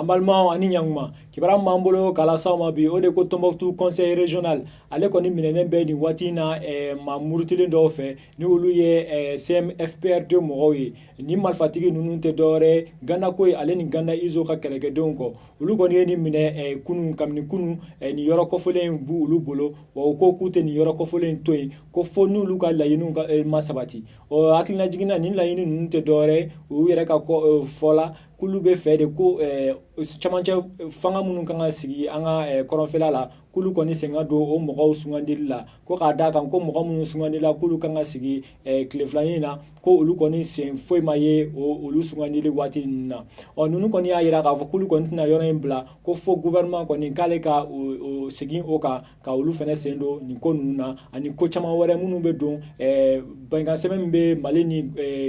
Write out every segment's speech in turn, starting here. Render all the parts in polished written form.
An balimaw, ani ɲankuma. Kibaruya min b'an bolo k'a las'aw ma bi, o de ko Tombouctou conseil régional, ale kɔni minɛnen bɛ nin waati in na maa murutilen dɔw fɛ, ni olu ye CMFPR2 mɔgɔw ye. Ni marifatigi ninnu tɛ dɔwɛrɛ Ganda Koyi ale ni Ganda Izo ka kɛlɛkɛdenw kɔ. Olu kɔni ye nin minɛ kunun, kabini kunun nin yɔrɔ kɔfɔlen in b'u olu bolo wa. U ko k'u tɛ nin yɔrɔ kɔfɔlen in to yen ko fo n'olu ka laɲiniw ka ma sabati. Ɔ, hakilina jiginna, nin laɲini ninnu tɛ dɔwɛrɛ, u yɛrɛ ka fɔ la, k'olu bɛ fɛ de ko camancɛ fanga minnu kan ka sigi an ka kɔrɔnfɛla la, k'olu kɔni sen ka don o mɔgɔw sugandili la, ko k'a d'a kan ko mɔgɔ minnu sugandila k'olu kan ka sigi tile filanin na, ko olu kɔni sen foyi ma ye olu sugandili waati ninnu na. Ɔ, ninnu kɔni y'a jira k'a fɔ k'olu kɔni tɛna yɔrɔ in bila ko fo gouvernement kɔni k'ale ka segin o kan, ka olu fana sen don nin ko ninnu na, ani ko caman wɛrɛ minnu bɛ don bɛnkan sɛbɛn min bɛ Mali ni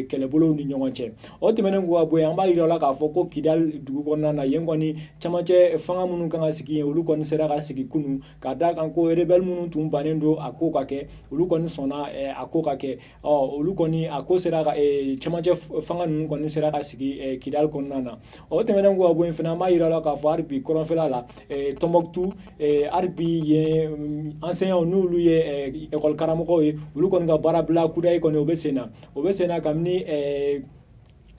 kɛlɛbolow ni ɲɔgɔn cɛ. O tɛmɛnen kɔ ka bɔ yen, an b'a jira la k'a fɔ ko Kidali dugu kɔnɔna na yen kɔni, camancɛ fanga minnu kan ka sigi yen, olu kɔni sera ka sigi kunun, ka d'a kan ko rebelle minnu tun bannen don a ko ka kɛ, olu kɔni sɔnna a ko ka kɛ. Ɔ, olu kɔni a ko sera ka camancɛ fanga ninnu kɔni sera ka sigi Kidali kɔnɔna na. O tɛmɛnen kɔ ka bɔ yen fana, an b'a jira la k'a fɔ hali bi kɔrɔnfɛla la, Tombouctou, hali bi yen enseignants, n'olu ye école karamɔgɔw ye, olu kɔni ka baarabila kudayi kɔni, o bɛ sen na, o bɛ sen na kabini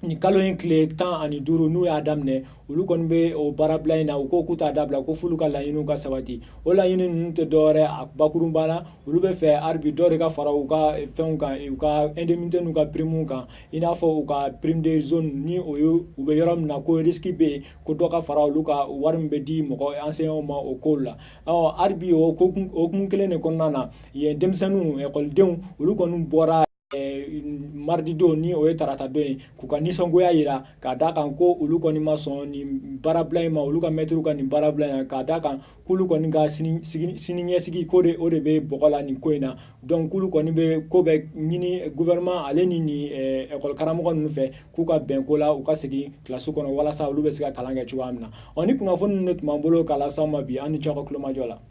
nin kalo in tile 15 n'u y'a daminɛ. Olu kɔni bɛ o baarabila in na. U ko k'u t'a dabila ko f'olu ka laɲiniw ka sabati. O laɲini ninnu tɛ dɔwɛrɛ, a bakurunba la, olu bɛ fɛ hali bi dɔ de ka fara u ka fɛnw kan, u ka indemnité n'u ka primes kan, i n'a fɔ u ka prime de zone, ni o ye u bɛ yɔrɔ min na ko risque bɛ yen, ko dɔ ka fara olu ka wari min bɛ di mɔgɔ enseignants ma, o kow la. Ɔ, hali bi o hokumu kelen de kɔnɔna na yen, denmisɛnninw, ekɔlidenw, olu kɔni bɔra mardi don, ni o ye tarata don ye, k'u ka nisɔngoya jira, k'a d'a kan ko olu kɔni ma sɔn nin baarabila in ma, olu ka mɛtiriw ka nin baarabila in, k'a d'a kan k'olu kɔni ka sini ɲɛsigi ko de, o de bɛ bɔgɔ la nin ko in na. Donc k'olu kɔni bɛ ko bɛ ɲini gouvernement ale ni nin école karamɔgɔ ninnu fɛ, k'u ka bɛn ko la, u ka segin kilasi kɔnɔ walasa olu bɛ se ka kalan kɛ cogoya min na. Ɔ, ni kunnafoni ninnu de tun b'an bolo k'a las'aw ma bi. An ni ce aw ka tulomajɔ la.